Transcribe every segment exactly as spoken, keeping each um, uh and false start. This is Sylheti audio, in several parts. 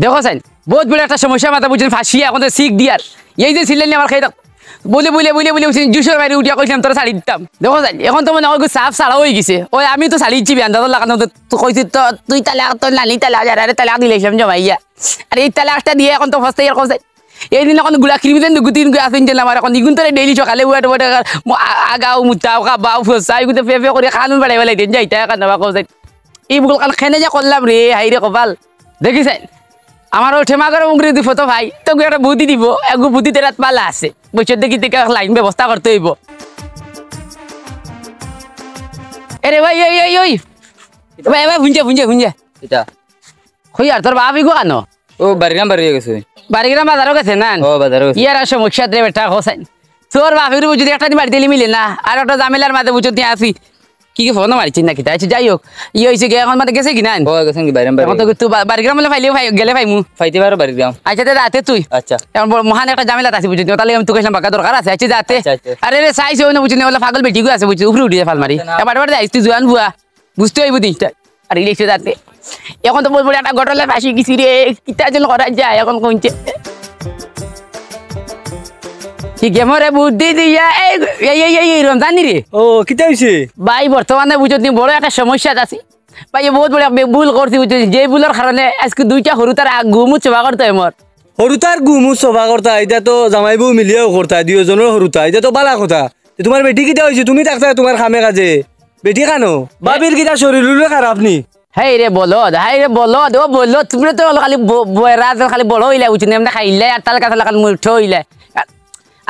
দেখো চাইন, বউত বড় একটা সমস্যার মাঝে বুঝছইন, ফাঁসিয়া অখন তো সিক দিয়ার। এই যে চিল্লাইলে আমার খাই থাক, বুলে, বুলে, বুলে, বুলে, বুঝছইন, জুসর বাইরে উঠিয়া কইছিলাম তোরে ছাড়ি দিতাম। দেখো চাইন, অখন তো মনে অয় সাফ ছাড়া অই গেছে। ওই আমি তো ছাড়ি দিছি, বে আন্দাজ লাগানো তো, তো কইছি তো, তুই তালাক, তোর নানি তালাক, আর আরে তালাক দিলাইছিলাম জমাইয়া। আর এই তালাকটা দিয়া অখন তো ফস্তাই আর কও চাইন। এই দিন অখন গুড়া ক্রিমিনেল দুগু তিন গু আছইন যেলাম আর অখন ইগুন তোরে ডেইলি সকালে উয়াট উয়াট আগাও, মুতাও, খাবাও, ফসাও, ইগুন তো ফে ফে করি কানুন বাড়াই বাড়াই দিন যাইতা অখন বাবা কও চাইন। এই বুকল কান খেনে যে করলাম রে, হায় রে কপাল। দেখি চাইন, আমার অউ ঠেমা করে মুখরে দি ফটো ভাই, তোকে একটা বুদ্ধি দিব, একগু বুদ্ধি তেরাত পালা আছে। বইসর দেখি থেকে এক লাইন ব্যবস্থা করতে অইব। এরে ভাই, ওই, ওই, ওই। ভাই, ভাই, হুনজা, হুনজা, হুনজা। এটা? কই আর তোর বাপ ইগু কানো? ও, বাড়িগ্রাম বাড়ি গেছে। বাড়িগ্রাম বাজারও গেছে না? ও, বাজারও গেছে। ইয়ার আর সমস্যা রে বেটা, কও চাইন। তোর বাপের উপর যদি একটা দিন বাড়িতে মিলে না, আর একটা ঝামেলার মাঝে বুঝো দিয়া আছি। কি কি ফোন মারিছিস না কিতা? আচ্ছা, যাই হোক, ইয়ে হইছে কি, অখন মানে গেছে কি না? ও, গেছেন কি বাইরে বাইরে? অখন তো তুই বা-, বাড়িগ্রাম বলে পাইলে পাই-, গেলে পাইমু। পাইতে পারো বাড়িগ্রাম। আচ্ছা, তে যাতে তুই। আচ্ছা। অখন বড় মহান একটা ঝামেলা আছে বুঝলি, তাহলে আমি তোকে সামনে বাকা দরকার আছে। আচ্ছা, যাতে। আচ্ছা, আচ্ছা। আরে রে, সাইজ হয় না বুঝলি, ওলা পাগল বেটি গু আছে বুঝলি, উপরে উঠে ফাল মারি। আচ্ছা, না। এবার, এবার যাইস তুই জোয়ান বুয়া। বুঝতে অইব দিনটা। আর ইলেকশন যাতে। অখন তো বলবো একটা ঘটনা ফাঁসি গেছি রে, কিতা যেন করা যায় অখন কইছে। কি গেমরে বুদ্ধি দিয়া, এই, এই, এই, এই, এই রমজানি রে। ও, কিতা হইছে? ভাই, বর্তমানে বুঝছনি বড় একটা সমস্যা আছে। ভাই, এ বউত বড় এক বে-, ভুল করছি বুঝছনি, যে ভুলর কারণে আজকে দুইটা হুরুতার আগ গুমু চবা করতে অয় মোর। হুরুতার গুমু চবা করতা, ইটা তো জামাই বউ মিলিয়াও করতা, দুইওজনর হুরুতা, ইটা তো বালা কথা। তে তুমার বেটি কিতা হইছে? তুমি থাকতা তুমার কামে কাজে, বেটি কানো? বাবির কিতা শরীর উরীর খারাপ নি? হেই রে বলদ, হাই রে বলদ, ও বলদ, তুমরা তো খালি ব-, বয়রা, খালি বড় হইলা, বুঝছনি, এমনে খাইলাই, আর তাল কাছে লাগান মুঠো হইলা।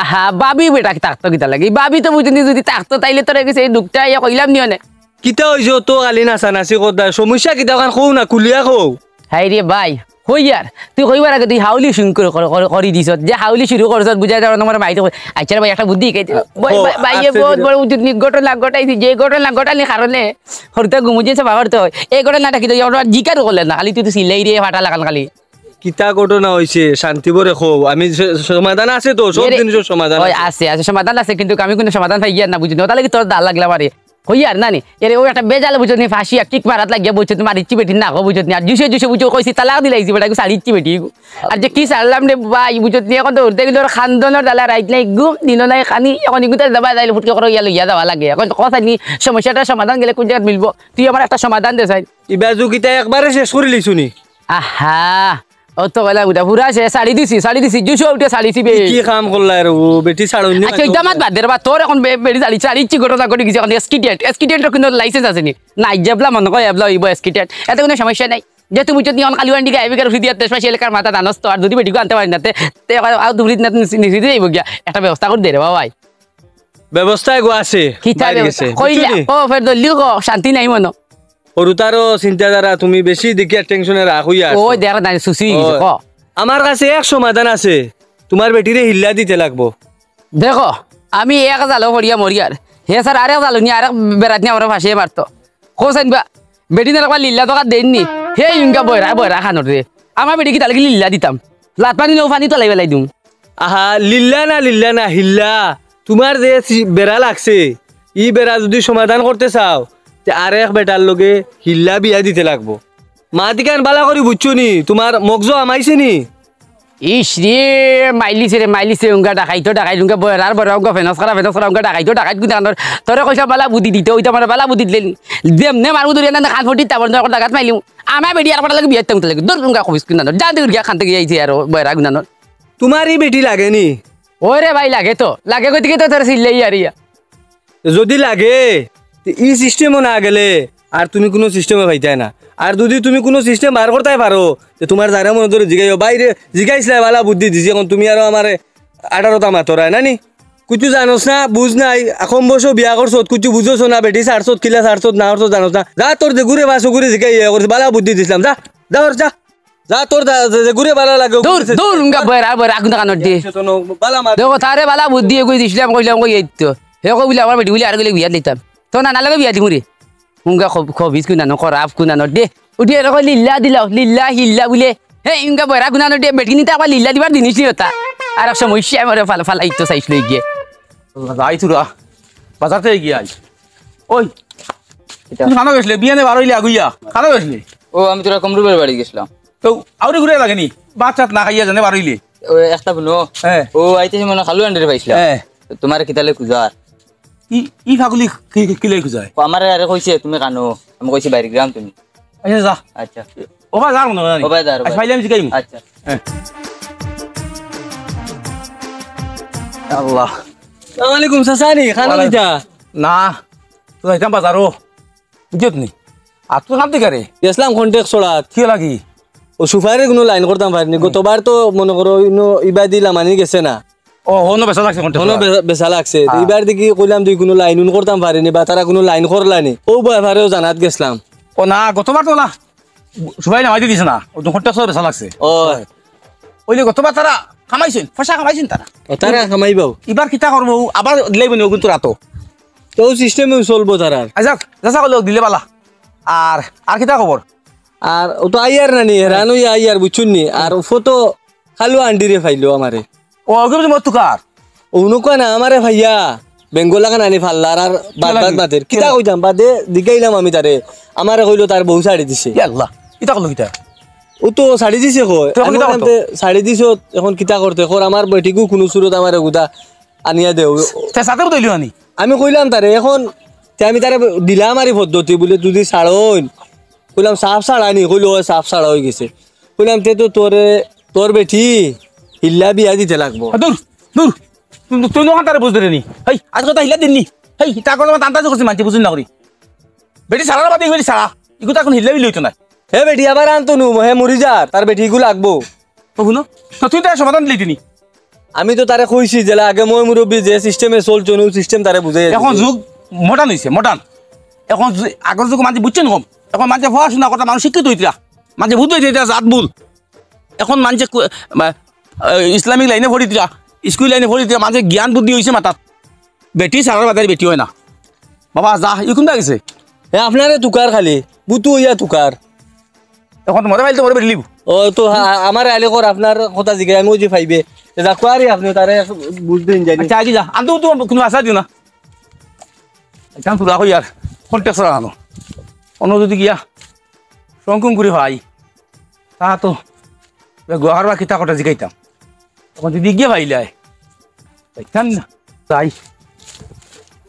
আহা, বাবি বেটা কি থাকতো কিতা লাগি? বাবি তো বুঝছনি, যদি থাকতো, তাইলে তোরে গেছে এই দুঃখটা ইয়া কইলাম নিও নে। কিতা হইছে তো খালি নাচানাচি করতা? সমস্যা কিতা অখান কও না, খুলিয়া কও। হায় রে ভাই, কই আর? তুই কইবার আগে তুই হাউলি শুরু করে, করে, করে, করি দিছত। যে হাউলি শুরু করছত, বুঝা যাওয়ার তোমার মাইতে কই। আচ্ছা রে ভাই, একটা বুদ্ধি শিখাই দে। আ, ভাই, ও, ভাই, ভাই, এ আছে বহুত যে বড় উচিত নি-, ঘটনা ঘটাইছি। যে ঘটনা ঘটানির কারণে হরতা ঘুমু যে সব হরতে হয়। এই ঘটনাটা কি তুই ওরা জিকারও করলে না? খালি তুই তো সিলাই রে, ফাটা লাগান খালি। কিতা ঘটনা হইছে? শান্তি ভরে কও। আমি স-, সমাধান আছে তো, সব এরে, জিনিসের সমাধান ওই আছে। আছে, আছে, সমাধান আছে, কিন্তু আমি কোনো সমাধান পাই গিয়া না, বুঝলি? তাহলে কি তোর দাল লাগলাম আরে? কই আর না নি? এরে, ও একটা বেজাল বুঝছনি, ফাঁসি আর কিক মারাত লাগিয়া বুঝছনি, মারিচ্ছি বেটির নাকো বুঝছনি। আর জুসে জুসে বুঝছো, কইছি তালাক দিলাইছি বেটা, ছাড়িচ্ছি বেটি। আর যে কি ছাড়লাম রে ভাই, বুঝছনি, অখন তো উঠতে গেলে ওর খান্দনর জ্বালা, রাইত নাই ঘুম, দিনও নাই খানি, অখন ইগুতে যাবা যাইলে ফুটকে করে ইয়া লইয়া যাওয়া লাগে। অখন কথা নি, সমস্যাটার সমাধান গেলে কোন জাগাত মিলবো? তুই আমার একটা সমাধান দে চাইন। ইবা জুকিতা একবারে শেষ করি লিছুনি। আহা, অত কইলা বুঝা, পুরা শেষ, ছাড়ি দিছি, ছাড়ি দিছি, জুসে উঠে ছাড়িছি বে। কি কাম করলা রে ও, বেটি ছাড়ইন নি আচ্ছা, মানে? ইটা মাত বাদ দে রে বা, তোর অখন বে-, বেটি ছাড়ি, ছাড়িচ্ছি ঘটনা ঘটি গেছে, অখন এসকিটেট, এসকিটেটর কিন্তু লাইসেন্স আছে নি? না, যেবলা মনে কয় এবলা অইব এসকিটেট, এতে কোনো সমস্যা নাই। যে তুমি যদি অখন কালুয়ান্ডি গায়ে বিকার ফিরিয়া দেশ পাশে এলাকার মাথা জানোস তো, আর যদি বেটিকে আনতে পারি না, তে, তে আবার আও দুবরিত না নিচে, নিচে যাইব গিয়া, একটা ব্যবস্থা করে দে রে বাবা ভাই। ব্যবস্থা এগো আছে, কিতা বাইরে ব্যবস্থা? গেছে, কইলা, বুঝছো নি? ও ফের দলিও গো, শান্তি নাই মনো। হুরুতারও চিন্তাধারা, তুমি বেশি দেখিয়া টেনশনে রাগ হইয়া আছো। ওই দেখ না, সুসি হয়ে গেছে, ওই। ক। আমার কাছে এক সমাধান আছে, তুমার বেটিরে হিল্লা দিতে লাগবো। দেখো, আমি এক জালো পড়িয়া মরিয়ার, হে স্যার আরেক জালো নিয়া আরেক বেড়াত নিয়া আমার ফাঁসিয়ে মারতো। কও চাইন বা, বেটি না একবার লিল্লা দোকান দেননি, হে ইনকা বয়রা, বয়রা খানোর রে। আমার বেটি কি তাহলে কি লিল্লা দিতাম? লাত পানি নেও, পানি তলাই বেলাই দিম। আহা, লিল্লা না, লিল্লা না, হিল্লা। তুমার যে সি-, বেড়া লাগছে, ই বেড়া যদি সমাধান করতে চাও, তে আরেক বেটার লগে হিল্লা বিয়া দিতে লাগবো। মাতিকান বালা করি বুঝছো নি? তুমার মগজো আমাইছে নি? ইস রে, মাইলিছে রে, মাইলিছে, উঙ্গা ডাকাইতো, ডাকাইত, উঙ্গা বয়রার বয়রা, উঙ্গা ফেনস করা, ফেনস করা, উঙ্গা ডাকাইতো, ডাকাইত কিন্তু আনর, তোরে কইছা বালা বুদ্ধি দিতে, ওইটা আমার বালা বুদ্ধি দিলে নি। যেমনে মারবো ধরিয়া না, খান ফটি তারপর না, ডাকাত মাইলিম। আমার বেটি আর কটা লাগে বিয়ার টাইম লাগে, দূর উঙ্গা কবিস কিন্তু আনর, জান দূর গিয়া খান থেকে আইছে আর বয়রা কিন্তু আনর। তুমার ই বেটি লাগে নি? ওরে ভাই, লাগে তো, লাগে কইতে কি তো তোর সিল্লাই আর ইয়া। যদি লাগে, তে ই সিস্টেমও না গেলে আর তুমি কুনু সিস্টেমও পাইতায় না। আর যদি তুমি কুনু সিস্টেম বার করতায় পারো, তে তুমার যারা মনে ধরে জিগাইও, বাইরে জিগাইছলায় বালা বুদ্ধি দিছি, অখন তুমি আরো আমারে আঠারোটা মাতরায় না নি? কুচু জানোস না, বুঝ নাই, কম বয়সো বিয়া করছত, কুচু বুঝোস না, বেটি ছাড়ছত, কিলা ছাড়ছত, না ছাড়ছত জানোস না। যা তোর যেগুরে বাসো গুরে জিগাই ইয়ে করছে, বালা বুদ্ধি দিছলাম, যা, যা ওর যা। যা, তোর যা, যে, যে ঘুরে বালা লাগে, দূর, ঘুরে দূর, উঙ্গা বয়রা, বয়রা, আগুন দোকানোর দিয়ে। সে তো ন-, বালা মার। দেখো, তারে বালা বুদ্ধি এগুই দিছিলাম, কইলাম, কই এই তো। হে কই বুলে, আমার বেটি বুলে আর গেলে বিয়া দিতাম। তো না, না লাগে বিয়া দিমু রে। উঙ্গা খব-, খবিস কুনানো, খরাপ কুনানোর দে। উঠি এরকম লিল্লা দিলাও, লিল্লা, হিল্লা বুলে। হে, উঙ্গা বয়রা কুনানোর দে, বেটি নিতে আবার লিল্লা দিবার জিনিস নি ওটা। আর এক সময় সে আমার ফাল-, ফালাই তো চাইছিল গিয়ে। যাই তোরা, বাজার থেকে গিয়ে আই। ওই, এটা। তুই কানো গেছলে? বিয়ানে বার হইলে আগুইয়া। কানো গেছলে? ও, আমি তোরা কমরুলের বাড়ি গেছিলাম। তো আউরে ঘুরে লাগে নি? ভাত চাত না খাইয়া জানে বারইলে। ও, একটা হুনো। হ্যাঁ। ও, আইতে সময় না খালু আন্টিরে পাইছিলাম। হ্যাঁ। তো তোমার কিতালে খুজার? ই, ই ফাগুলি কি, কি, কিলাই খুজায়? ও, আমারে আরে কইছে, "তুমি কানো।" আমি কইছি, "বাইরে গেলাম তুমি।" আচ্ছা, যা। আচ্ছা। ও ভাই, যার মনে হয়। ও ভাই, যার, ও আচ্ছা, ভাই। পাইলে আমি জিগাইমু। আচ্ছা। হ্যাঁ। আল্লাহ। আসসালামু আলাইকুম, চাচা নি, খানো ওয়ালাইকুম। দিতা? না, তো যাইতাম বাজারো। বুঝছত নি? আর তুই কাম থেকে রে? গেছিলাম কন্টেক্ট ছড়াত। কি লাগি? ও সুপারির কোনো লাইন করতাম পারিনি। হুম। গতবার তো মনে করো ইনো ইবাদি লামানি গেছে না। ও, হনো বেচা লাগছে কন্টেক্ট হনো ছড়াত। বে-, বেচা লাগছে। তো হ্যাঁ। ইবার দেখি কইলাম তুই কোনো লাইন উন করতাম পারিনি বা তারা কোনো লাইন করলানি। ও ব্যাপারেও জানাত গেছিলাম। ও না, গতবার তো না। সুপারি লামাই দিছে না। ও তো কন্টেক্ট ছড়াত বেচা লাগছে। ও। ওই যে গতবার তারা কামাইছেন, পয়সা কামাইছেন তারা। ও, তারা কামাইবাও। ইবার কিতা করবো? আবার দিলাই বনি ওগুন তোরা তো। তো সিস্টেমে চলবো তারার। আচ্ছা, যাচা করলে দিলে বালা। আর, আর কিতা খবর? আর ও তো আইয়ার নানি, হেরান হইয়া আইয়ার, বুঝছুন নি? আর ও ফটো খালু আন্ডিরে পাইলো আমারে। ও, ওগুন তো মত তুকার। ও নুকা না, আমারে ভাইয়া, বেঙ্গল লাগান আনি ফাল্লার আর বাদ বাদ কিতা লাগি? মাতের। কিতা কিতা? কইতাম, বাদে দিগাইলাম আমি তারে। আমারে কইলো তার বউ ছাড়ি দিছে। ইয়া আল্লাহ, ইতা করলো কিতা? ও তো ছাড়ি দিছে কয়। তো এখন আমি কিতা কইলাম করতো? তে, ছাড়ি দিছো, এখন কিতা করতে? কর আমার বেটিগু কোনো সুরত আমারে গুদা আনিয়া দেও। তে সাথে তো দিলিও আনি। আমি কইলাম তারে, এখন তে আমি তারে দিলাম আর এই পদ্ধতি বলে যদি ছাড়ইন। কইলাম, "সাফ ছাড়া নি?" কইলো, "ওই সাফ ছাড়া হয়ে গেছে।" কইলাম, "তে তো তোরে, তোর বেটি হিল্লা বিয়া দিতে লাগবো।" আ, দূর, দূর। তুই, তুই নখান তারে বুঝ ধরে নি। হেই, আজ কথা হিল্লা দিন নি। হেই, তা কথা আন্দাজ করছি মানছি, বুঝুন না করি। বেটি ছাড়ার বাদে বেটি ছাড়া। ইগু তো এখন হিল্লা বিল্লা হইতো না। হে বেটি, আবার আনতো নু, হে মরি যার, তার বেটি ইগু লাগবো। ও হুনো, তো তুই তার সমাধান দিলি তিনি। আমি তো তারে কইছি যে আগে মই মুরব্বী যে সিস্টেমে চলছইন, ওই সিস্টেম তারে বুঝাই এখন দিছি। যুগ মডার্ন হইছে, মডার্ন। এখন যু-, আগর যুগ মানছি বুঝছইন কম। এখন মানছি পড়াশোনা কথা মানুষ শিক্ষিত হইতরা। মানছি বুঝতে হইতরা জাত ভুল। এখন মানছি কু-, মা-, আহ, ইসলামিক লাইনে পড়িতরা, স্কুল লাইনে পড়িতরা, মানছি জ্ঞান বুদ্ধি হইছে মাথাত। বেটি ছাড়ার বাদে বেটি হয় না। বাবা, যা, ই কোনটা গেছে? এ, আপনারে তুকার খালি, বুতু হইয়া তুকার। এখন তোমারে পাইলে তোমারে বেরিলিব। ও, তো হা-, আমার আইলে কর, আপনার কথা জিগাই, আমি ওই যে পাইবে। এ, যা, কুয়ারি আপনি তারে বুঝ দিন জানি। আচ্ছা, আগে যা, আনতে তো কোনো আশা দিও না। একদম তুলা কই আর, কন্টেক্ট ছাড়া আনো। অন্য যদি গিয়া, সংকুম করে ভাই, তা তো, এ, গুয়াহার বা কিতা কটা জিগাইতাম। তখন যদি গিয়া ভাইলাই, দেখতাম না। যাই।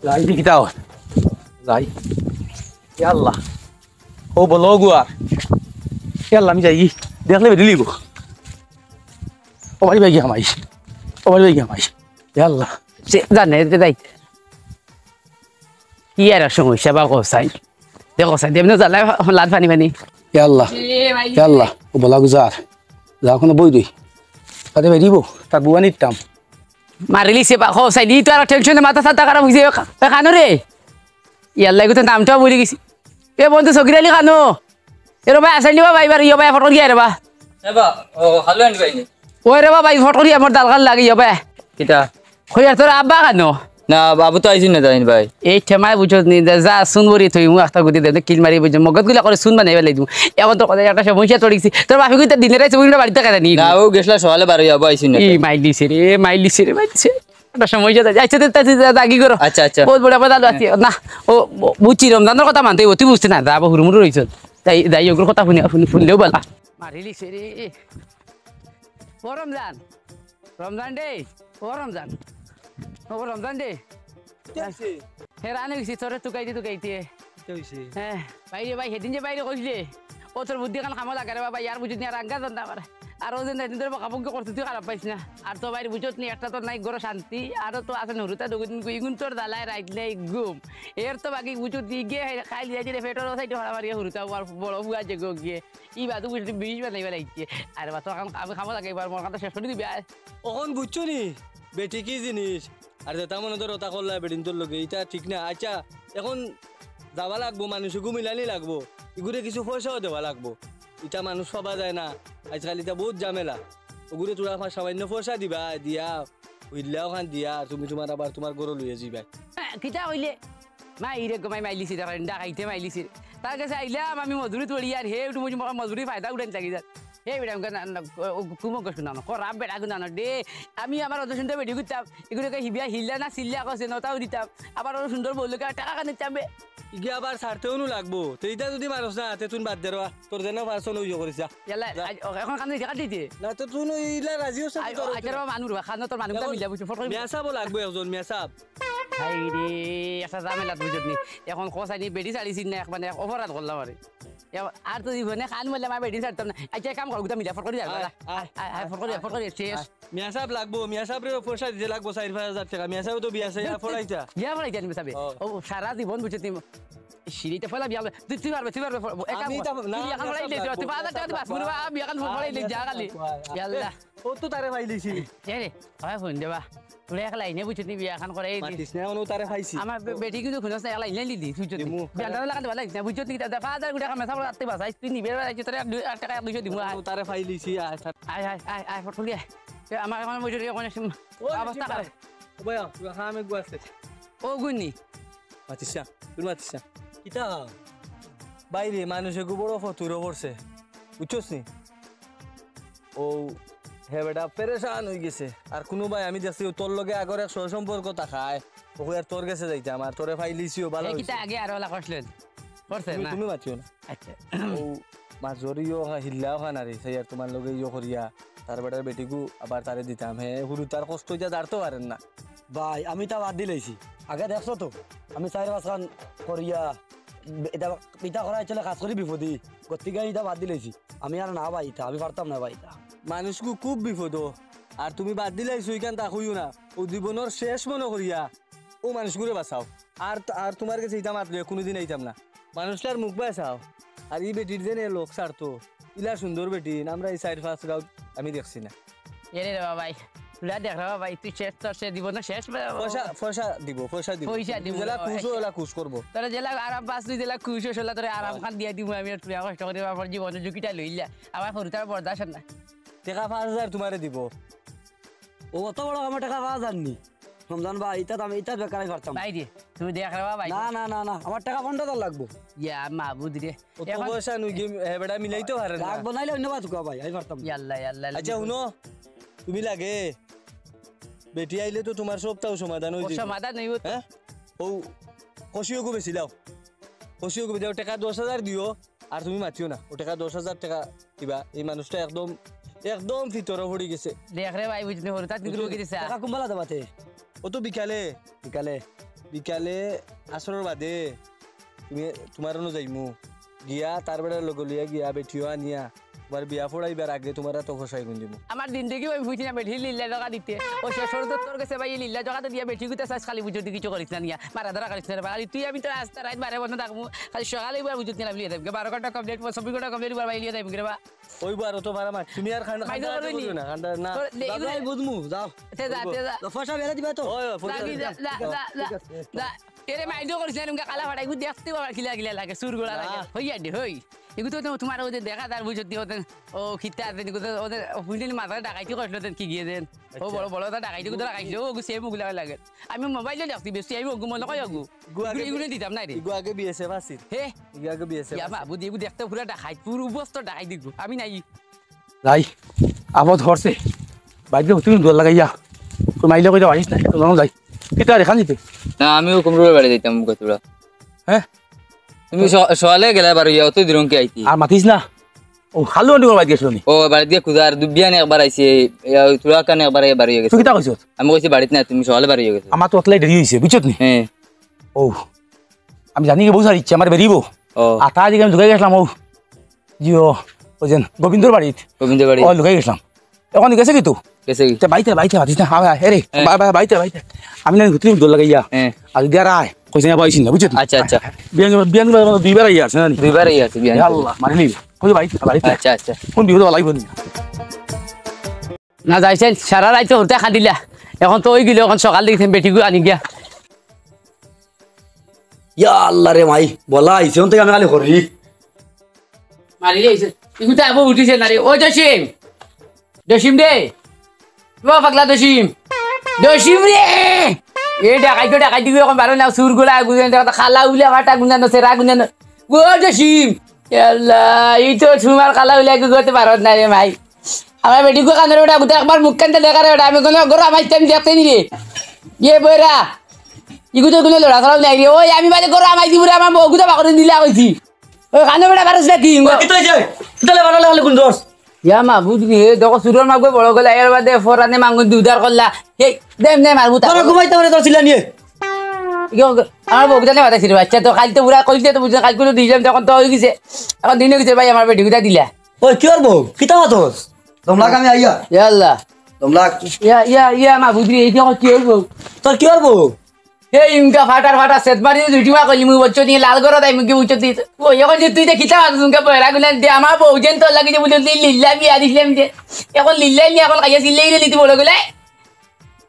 যাই, দেখি তাও। যাই। ইয়া আল্লাহ। ও বলো গো আর। ইয়া আল্লাহ, আমি যাই। দেখলে বেরিলিব। ও বাড়ি ভাই গিয়া হামাই। ও বাড়ি ভাই গিয়া হামাই। ইয়া আল্লাহ। সে জানে, যে যাই। কি আর সমস্যা বা গোসাই। দেখো, সাই, এমনি জ্বালায় লাদ পানি পানি। ইয়া আল্লাহ। এ ভাই। ইয়া আল্লাহ। ও বলা গুজার। যা, ওখানে বই দই। তাতে বেরিব। তার বুয়া নিতাম। মারিলিছে বা, খো, সাইডি তো আর টেনশনে মাথা সাথা খারাপ হইছে, এ খা-, এ খানো রে। ইয়াল্লা, এগুতে নামটাও ভুলি গেছি। এ বন্ধু, সগির আলী খানো। এ রে ভাই, আসাইলি বা ভাই, এবার ইয়ো ভাই, ফটো গিয়া রে বা। এ বা, ও, খালু আনি ভাই নি? ওই রে বা ভাই, ফটো গিয়া, মোর দালকাল লাগে, ইয়ো ভাই। কিতা? কই আর তোর আব্বা খানো? না, বাবু তো আইছি না, জানি ভাই। এই ঠেমায় বুঝছ নি, যা, যা, শুন বরি তুই, মুখ একটা গুদি দে, কিল মারি বুঝছ, মগজ গুলা করে শুন বানাই বেলাই দিমু। এখন তোর কথা একটা সমস্যা তড়িছি। তোর বাপে কিন্তু দিনে রাইছে, উল্টা বাড়িতে কাটা নি। না, ও গেছলা সকালে বারো যাবো, আইছি না। এই মাইলিছে রে, মাইলিছে রে, মাইলিছে। একটা সময় যা, আচ্ছা, তে, তে, তে, তে, কি করো? আচ্ছা, আচ্ছা। বহুত বড় কথা আছে। না, ও, ব-, বুঝছি, রমজানের কথা মানতে অতি বুঝতে না, দা, হুরুমুরু রইছ। তাই, তাই, ওগুর কথা শুনে, শুনে, শুনলেও বলা। মারিলিছে রে। ও রমজান, রমজান রে, ও রমজান, ও রমজান রে। কি হইছে? হেরান হইছি তোরে তুকাইতে তুকাইতে। কি হইছে? হ্যাঁ, বাইরে ভাই, সেদিন যে বাইরে কইলে, ও তোর বুদ্ধি খান কামো লাগে রে বাবা, ইয়ার বুঝুত নি আর আঙ্গা জানতে পারে। আর ও যেন এদিন ধরে বকাবকি করতে তুই খারাপ পাইস না। আর তো বাইরে বুঝত নি, একটা তো নাই ঘরে শান্তি, আরো তো আছে নুরুতা দুগুদিন গুইগুন তোর দালায় রাইত নাই ঘুম। এর তো বাকি বুঝত নি গিয়ে খাইল যাই রে পেটর সাইডে ফাড়া মারিয়ে হুরুতা আর বড় বুয়া যে গো গিয়ে। ই বাদু বুঝলি বিষ বানাইবা লাগছে। আরে বা তো আমি কামো লাগে এবার মোর কথা শেষ করে দিবি আয়। অখন বুঝছো নি? বেটি কি জিনিস? আর যেটা মনে ধরো তা করলা বেটিন্তর লগে, ইটা ঠিক না। আচ্ছা, এখন যাবা লাগবো, মানুষগু মিলানি লাগবো, ইগুরে কিছু পয়সাও দেওয়া লাগবো। ইটা মানুষ পাবা যায় না, আজকাল ইটা বহুত ঝামেলা। ওগুরে তোরা আমার সামান্য পয়সা দিবা, দিয়া, হইল্লাও খান দিয়া, আর তুমি তোমার আবার তোমার ঘরো লইয়া যাইবা। কিতা কইলে? মাইরে গো মাই, মাইলিছি রে, ডাকাইতে মাইলিছি রে। তার গেছে আইলাম আমি মজুরি তড়ি, আর হে উঠু মুঠু মজুরি ফায়দা উঠাইন লাগি যার। হে বেটা, উনকা না, না, ও, ও, কুমক গছ না, না, খরাপ বেটা গুনা না, দে। আমি আমার অত সুন্দর বেটি করতাম, এগুলোকে হিবিয়া হিল্লা না সিল্লা কছে, নতাও দিতাম। আবার অত সুন্দর বললো, কে টাকা কানে চাবে? ইগে আবার ছাড়তেও নু লাগবো। তে ইটা যদি মারস না, তে তুই বাদ দে রে বা। তোর যেন পারছ নু ইয়ে করিস যা। ইয়াল্লা, যা। আজ, ও, এখন কান্দে টাকা দিতে? না, তো তুই নু ইলা রাজি হস না, আই, তোর আচ্ছা, রে বা, মানু রে বা, খানো তোর মানু এখন মিলা বুঝছো, ফটো মিয়া সাবও লাগবো একজন, মিয়া সাব। হায় রে, একটা ঝামেলা বুঝছত নি। এখন কষাই নি বেটি ছাড়িছি না, এক মানে এক অপরাধ করলাম আরে। এ-, আর তো জীবনে খান মরলে আমার বেটি ছাড়তাম না। আচ্ছা, এক কাম কর, গুতা মিলা ফট করে যাবে, আয়, যা। আয়, আয়, আয়, আয়, ফট করে, আয়, ফট করে, শেষ। আয়। মিয়া সাব লাগবো, মিয়া সাবরে পয়সা দিতে লাগবো চাইর পাঁচ হাজার টেকা। মিয়া সাবে তো বিয়া চাইয়া ফড়াইতা। বিয়া ফড়াইতা নি মিয়া সাবে? ও। ও, সারা জীবন বুঝছত নি। সিঁড়িতে ফলা বিয়া, তুই, তুই পারবে, তুই পারবে, ফ-, একা আমি ফ-, তা-, না, তুই এখন না, ফড়াই সব দিলে, তুই লাগবো, পাঁচ হাজার টেকা তুই পাঁচ মিনিট বা বিয়া খান ফড়াই দিলে, যা খালি। আয়, আয়। ইয়াল্লা। ও তো তারে পাইলিছি। এ রে, হয় ফোন দেবা। তোরা এক লাইনে বুঝছত নি বিয়া খান করে এই দিন। মাতিস না, অনো তারে পাইছি। আমার বে-, বেটি কিন্তু খুনস না, এক লাইনে লিলি, বুঝছত নি? দিমু। বিয়াটা লাগাতে ভালো লাগিস না, বুঝছত নি? কিতা, পাঁচ হাজার গুটা কামে সাবল আত্তে বাস, আইস তুই নিবে, আইস তোরা এক দুই, এক টাকা এক দুইশো দিমু, আয়। ও তারে পাইলিছি, আয়, তার আয়, আয়, আয়, ফটো লিয়া। এ, আমার, আমার বুঝছত নি, অখন ও, অবস্থা খারাপ। ও ভাইয়া, তুই খাম এগু আছে। ও গুনি। মাতিস না, তুই মাতিস না। কিতা? বাইরে মানুষ এগু বড় ফতুরও পড়ছে, বুঝছস নি? ও, হে বেটা, পেরেশান অই গেছে। আর কুনু ভাই আমি দেখছি, ও তোর লগে আগর এক সহ-সম্পর্ক থাকায়, ও কই আর তোর গেছে যাইতাম, আর তোরে পাইলিছিও, ভালা এ, অইছে। কিতা আগে আরো ওলা করছিলেন? করছে তুমি, না? তুমি মাতিও না। আচ্ছা। ও, মাঝরিও হা-, হিল্লাও খান আরে, সেই আর তোমার লগে ইয়ো করিয়া, তার বেটার বেটিগু আবার তারে দিতাম। হে, হুরু তার কষ্ট ইটা দাঁড়তো পারেন না। ভাই, আমি তা বাদ দিলাইছি। আগে দেখছো তো, আমি চাইর পাঁচ খান করিয়া, ইটা, ইটা করা হয়েছিল কাজ করি বিপদি। গতিকে ইটা বাদ দিলাইছি। আমি আর না ভাই ইতা, আমি পারতাম না ভাই ইতা। মানুষগু খুব বিপদ, আর তুমি বাদ দিলাইছো ইখান তা কইও না। ও জীবনর শেষ মনো করিয়া ও মানুষগুরে বাঁচাও। আর, আর তোমার গেছে ইতা মাত লইয়া কুনুদিন আইতাম না। মানুষটার মুখ বায় চাও। আর ই বেটির যেন এ লোক ছাড়তো, ইলা সুন্দর বেটি, আমরা এই চাইর পাঁচ গাঁও আমি দেখছি না। এরে রে বাবাই, তুলা দেখ রে বাবাই, তুই শেষ, তোর সে জীবন শেষ বে-, পয়সা, পয়সা দিব, পয়সা দিব। পয়সা দিব, যেলা খুশ আচ্ছা। ওলা খুশ করবো। তোরা যেলা আরাম পাস, তুই যেলা খুশ হস, ওলা তোরে আরাম হ্যাঁ। খান দিয়া দিব আমি, আর তুই আমার কষ্ট করে আমার জীবনের ঝুঁকিটা লইলা। আমার হুরুতার বরদাস্ত না। টেকা পাঁচ হাজার তোমারে দিব। ও অত বড় আমার টেকা পাঁচ হাজার নি? রমজান ভাই, ইতা তো আমি, ইতা বেকার আমি পারতাম না। ভাই রে, তুমি দেখ রে বাবা, ভাই। না, না, না, না, আমার টেকা পনেরো হাজার লাগবো। ইয়া মাবুদ রে। অত এখন পয়সা নুই কি, হে বেটা মিলাইতে পারে না। লাগবো নাইলে অন্য বাত কও ভাই, আমি পারতাম না। ইয়াল্লা, ইয়াল্লা, আচ্ছা, ইয়াল্লা। হুনো, তুমি লাগে, বেটি আইলে তো তোমার সবটাও সমাধান হয়ে ও যাবে। সমাধান হইব তো। হ্যাঁ? ও, কষিওগু বেশি লাও। কষিওগু বেশি লাও, টেকা দশ হাজার দিও। আর তুমি মাতিও না, ও টেকা দশ হাজার টেকা দিবা। এই মানুষটা একদম, একদম ভিতরে পড়ি গেছে। দেখ রে ভাই, বুঝলি, হঠাৎ কিন্তু রুগী দিছে। টেকা কুম্বালা দেবাতে? ও তো বিকালে। বিকালে? বিকালে আসরর বাদে তুমি, তোমার অনো যাইমু। গিয়া, তার বেটার লগে লইয়া গিয়া, বেটিও আনিয়া, তোমার বিয়া পড়াইবার আগে তোমার তো খসাই গুন দিমু। আমার জিন্দেগি ওই বুঝি না, বেটি লিল্লা জগা দিতে। ও শেষ তো তোর গেছে ভাই, লিল্লা জগা তো দিয়া বেটি গুতা চাস খালি বুঝতে কিছু করিস না নিয়া। মারা ধরা করিস না রে বা। খালি তুই আমি তো রাস্তা রাত বারে বন্ধ থাকমু। খালি সকালে এবার বুঝতে না লিয়ে দেবগে। বারো ঘন্টা কমপ্লিট, চব্বিশ ঘন্টা কমপ্লিট, এবার ভাই লিয়ে দেবগে রে বা। ওই বার তো ভাড়া মার। তুমি আর খান-, মাইজো খান্ডা করবে নি? করিও না, খান্ডা না। তোর দে-, দাদা, এগুলো আমি বুঝমু, যাও। তে যা, তে যা। ও, পয়সা বেড়ে দিবা তো? ওই, ওই, পয়সা লাগি বেড়ে যা, দিবা। যা, যা, যা, ঠিক আছে। যা। এরে মাইজো করিস না, এরকম কালা ফাটাই, দেখতে বাবা কিলা কিলা লাগে, সুর গোলা লাগে। না। হই আড্ডি, হই। এগুলো তো তোমার ওদের দেখা যার বুঝতে ওদের, ও খিত্তা আছে, এগুলো তো ওদের, ও ফুলটুলি মাথায় ডাকাইতি করছিল, ওদের কি গিয়ে দেন। ও আচ্ছা। বড়, বড় ওটা ডাকাইতি, ওগুলো ডাকাইছিল, ও সেম ওগুলা লাগে। আমি মোবাইলে দেখছি বেশি, আমি ওগু মনে কয় ওগু। ইগু আগে এগুলো, এগুলো দিতাম না রে। ইগু আগে বিএসএফ আছিল। হে? ইগু আগে বিএসএফ ইয়া আছিল। বাবু, ইগু দেখতে পুরা ডাকাইত, পুরো বস্ত ডাকাইত ইগু। আমি নাই। যাই, আবদ হরছে। বাইরে হুতুন দোল লাগাইয়া। কই মাইলে কইতে পারিস না, তোমরা যাই। কিতা রে খান দিতে? না, আমিও কুমড়োর বাড়ি যাইতাম, কতটা। হ্যাঁ? তুমি স-, সকালে গেলে বার হইয়া, অত দূরং কি আইতি? আর মাতিস না। ও, খালু আন্টি কোন বাড়ি গেছিল নি? ও, বাড়িত গিয়া খুঁজা, আর দু-, বিয়ানে একবার আইছে, ইয়া, ওই তুলা কানে একবার ইয়া বাড়ি হয়ে গেছে। তুই কিতা কইছস? আমি কইছি, "বাড়িত নাই, তুমি সকালে বাড়ি হয়ে গেছো।" আমার তো অতলাই দেরি হইছে, বুঝছত নি? হ্যাঁ। ও, আমি জানি কি বউ সার ইচ্ছে, আমার বেরিব। ও। আর তার দিকে আমি লুকাই গেছিলাম, ও, জি, ও, ওই যে গোবিন্দর বাড়িত। গোবিন্দর বাড়ি। ও, লুকাই গেছিলাম। এখন গেছে কি তো? গেছে কি? তে বাইতে, বাইতে, বাইতে, হ্যাঁ, হ্যাঁ, রে, হ্যাঁ। বা-, বা-, বাইতে, বাইতে। আমি না ঘুরতে দোল লাগাইয়া। হ্যাঁ। আর যদি আর আয়, কইছে না পাইছি না, বুঝছো? আচ্ছা, আচ্ছা। বিয়ান, বিয়ান, বিয়ান দুইবার আইয়া আছে না নি? দুইবার আইয়া আছে, বিয়ান। ইয়া আল্লাহ, মারি নিবি। কই বাইতে, বাইতে। আচ্ছা, আচ্ছা। কোন বিপদ লাগবে না? না যাইছেন, সারা রাইত হতে খাদিলা। এখন তো ওই গেল, এখন সকাল দেখছেন বেটিগু আনি গিয়া। ইয়া আল্লাহ রে মাই, বলা আইছে, অন থেকে আমি খালি করি। মারি আইছে। ইগুতা আবু উঠিছে না রে। ও জসিম। জসিম রে। ও পাগলা জসিম। জসিম রে। এ ডাকাই তো ডাকাই দিবি এখন বারো না, সুর গোলা গুজে, খালা উলে আমার টা গুঞ্জানো, সেরা গুঞ্জানো। ও জসিম, ইয়াল্লা, ই তো তুমার কালা অইলা, ইগু করতে পারত না রে মাই। আমার বেটিগু কান্দরে বেটা, গুতা একবার মুখ কান্দা দেখা রে বেটা, আমি কুনু গরু আমাইতে আমি দেখতে নি রে। ইয়ে বইরা, ইগু তো কুনু লড়াচড়াও নাই রে। ওই আমি বাদে গরু আমাই দিমু রে, আমার বউগুতা বাকরে দিলা কইছি। ওই কান্দরে বেটা, পারস না কি? ওই কিতা অইছে? কিতা লে বানালে খালি কোন দোষ? ইয়া মাবুদ রে, দেখো চুরর মাগো বড় গলা, এর বাদে ফরানে মাঙ্গুন দুধার করলা। এই, দেম, দেম, আর গুতা। তোরা ঘুমাইতে পারে তোর চিল্লা নিয়ে। ইগো, আমার বউগুতা নে মাতাইছি রে বাচ্চা, তো কাইল তো পুরা কইলে তো বুঝলে, কাইল করে দিলাম, তখন তো অই গেছে। এখন দিন অই গেছে ভাই, আমার বেটিগুতা দিলা। ওই, কিওর বউ? কিতা মাতস? দমলাক আমি আইয়া। ইয়া আল্লাহ। দমলাক। ইয়া, ইয়া, ইয়া, মাবুদ রে, এই দেখো কিওর বউ? তোর কিওর বউ? এই ইনকা ফাটার ফাটা সেট মারি দুই টিমা কইলি মুই বুঝছো নি লাল গরো তাই মুখে বুঝছো নি। ওই এখন যে তুই দে কিতা মাতস ইনকা বয়রা গুলান দে আমার বউ যেন তোর লাগি যে বুঝছো নি লিল্লা বিয়া দিছিলাম যে। এখন লিল্লাই নি এখন খাইয়া চিল্লাই রে লিতি বড় গুলাই।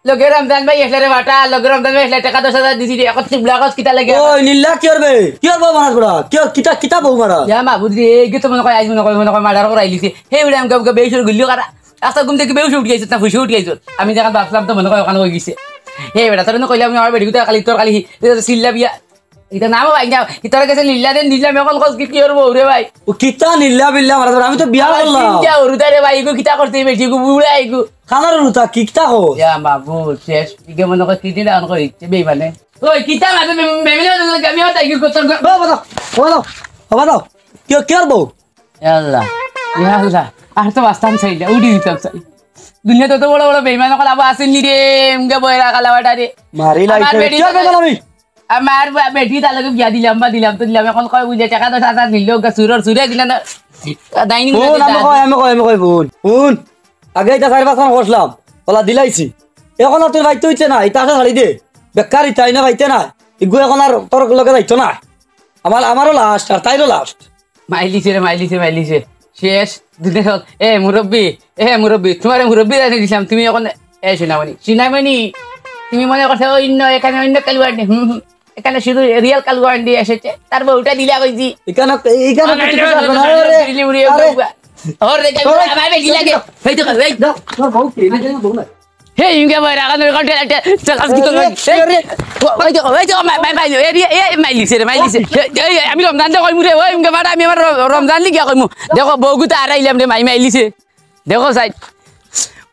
লগে রমজান ভাই এসলে রে বাটা, লগে রমজান ভাই এসলে টাকা দশ হাজার দিছি রে, এখন চিবলা কস কিতা লাগে? ওই লিল্লা কিওর বে? কিওর বউ মারাস বড়া? কিওর কিতা কিতা বউ মারাস? ইয়া মাবুদ রে, এই তো মনে কয় আইজ মনে কয় মনে কয় মার্ডার করাইলিছে। হে উড়ে আমকে আমকে বেশ গুল্লি করা। আস্তা ঘুম থেকে বেউস উঠি আইছত না ফুসে উঠি আইছত? আমি যেখান ভাবছিলাম তো মনে কয় ওখানে অই গেছে। হে বেটা, তোরে না কইলাম আমার বেটিগুতা খালি তোর খালি চিল্লা বিয়া। ইতা নামও ভাই না, ইতার কাছে লিল্লা দেন দিলাম, এখন কস কি কিওর বউ রে ভাই? ও কিতা লিল্লা বিল্লা মারা তোর, আমি তো বিয়া করলাম। চিন্তা ওর উদারে ভাই, ইগু কিতা করতে বেটি গু বুড়া ইগু। খানার উতা কিতা কস? ইয়া মাবুদ, শেষ। ইগে মনে কয় কি দিন আন কই ইচ্ছে বেইমানে। ওই কিতা মাঝে বেমিলে আমি আর তাই কি করতাম? বাবা দাও, বাবা দাও, বাবা দাও। কিওর বউ? ইয়া আল্লাহ, ইয়া আল্লাহ, আর তো বাঁচতাম চাই না, উড়ি দিতাম চাই। দুনিয়াত অত বড় বড় বেইমান অকল আবার আছেন নি রে, এমকে বয়রা কালা বাটা রে। মারি আমার লাইছে। বেটি কিওর বেইমান আমি? আমার বা-, বেটি তার লগে বিয়া দিলাম বা দিলাম তো দিলাম, এখন কয় বুঝে টাকা দশ হাজার নিল, ওকে চুরর চুরে দিলে না। ডাইনিং হুন, আমি কই, আমি কই, আমি কই, হুন, হুন। আগে ইতা চাইর পাঁচখান করছিলাম, অলা দিলাইছি। এখন আর তুই বাইতে অইছে না, ইতা আশা ছাড়ি দে। বেকার ইতা ইনা বাইতে না, ইগু এখন আর তোর লগে যাইতো না। আমার, আমারও লাস্ট, আর তাইরও লাস্ট। মাইলিছে রে, মাইলিছে, মাইলিছে। শেষ। দুধে সব। এ মুরব্বি, এ মুরব্বি, তুমারে মুরব্বি জানি দিছিলাম, তুমি এখন, এ সিনামণি, সিনামণি, তুমি মনে করছো অন্য, এখানে অন্য কালুয়ান্ডি, হুম, হুম, এখানে শুধু রিয়েল কালুয়ান্ডি এসেছে, তার বউটা দিলা কইছি। এখানে, এখানে আরে, কিছু আরে, আছে না, আরে, আরে, দিলি উড়িয়ে আরে। বউটা। ওর রে, ওরে, আমার বেটি লাগে। এই দেখো, এই। দাও, তোমার বউ কে? না, বউ না। হে, ইনকে ভাই, রাখা ধরে কন্ট্রোল একটা, একটা কাজ কি করবে? আরে, এই, আরে। ওই দেখো, ওই দেখো, মাই, মাই, মাই, এই, এই, এই, মাইলিছে রে, মাইলিছে। এই, এই, আমি রমজান দে কইমু রে, ওই ইনকে বাড়া, আমি আমার র-, রমজান লিগিয়া কইমু। দেখো, বউগুতা আরাইলাম রে, মাই, মাইলিছে। দেখো সাইড।